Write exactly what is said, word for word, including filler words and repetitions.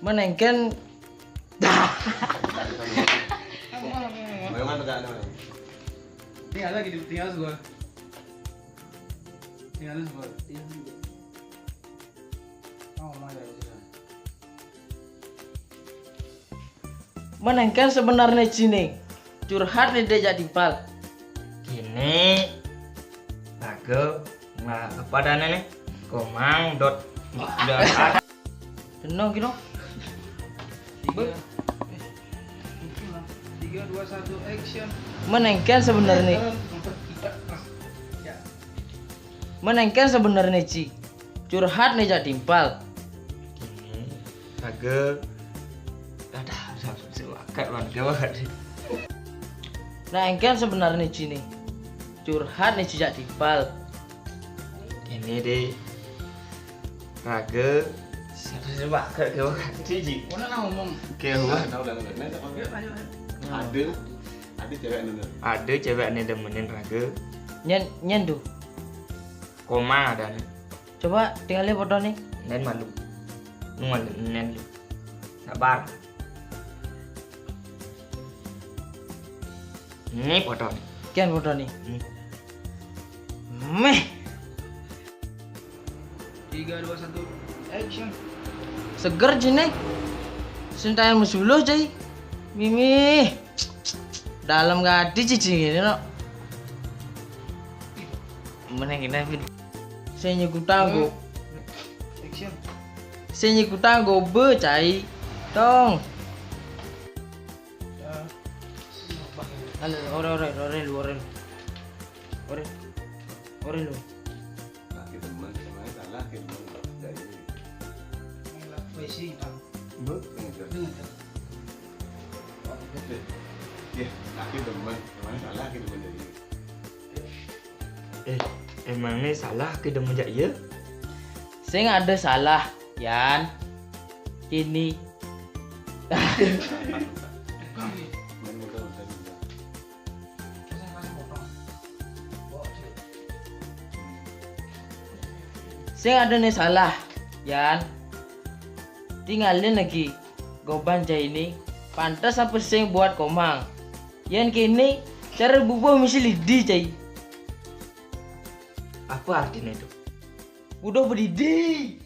Menengken. Memang tegak nih. Tinggal lagi, tinggal gua. Tinggal gua. Oh, mana ya? Menengken sebenarnya cine. Curhat nih dia jadi timpal. Kini aku, nah, apa adanya nih? Komang dot dot Tenang gitu. Tiga. Tiga, dua, satu, action. Menengken sebenarnya. Ya. Menengken sebenarnya ci. Curhat nih jadi timpal. Kini aku, ada, sampai sewakat man kau. Nah, engken sebenarnya cine. Curhat nih ci jadi timpal. Kini deh, raga, sampai sewakat kau. Cici. Mana nak ngomong? Kau. Tahu dah, udah. Nah, tak apa. Ayo, ayo, ayo. Ada, ada cewek anu. Ada cewek nih demenin raga. Nyen nyen tuh. Komang ada nih. Coba tinggalin foto nih. Nen malu. Nunggu nen lu. Sabar. Ini foto. Kian foto nih. Hmm. Meh, Tiga, dua, satu, action. Seger cine. Sentayan mesuluh cai. Mimi. Dalam gadi cici gini no. Menengken David. Saya nyekutang go. Action. Saya nyekutang go be cai. Tong. Ya. Halo, ore ore ore lu ore lu. Ore. Ore lu. Laki teman, emangnya salah laki teman dari ini. Ini lah, wesi, Bang. Bu? Ini aja. Ya, laki teman, emangnya salah laki teman dari ini. Eh, emangnya salah kita menjak iya? Sing ada salah, Yan. Kini. Kami. Mana muka muka muka. Saya kasih potong. Bawa, Cil. Sing ada nih salah, Yan. Tinggalin lagi goban cai ini. Pantas apa sing buat komang. Yan kini cara bubuh misi lidi cai. Apa artinya itu? Udah bedidi.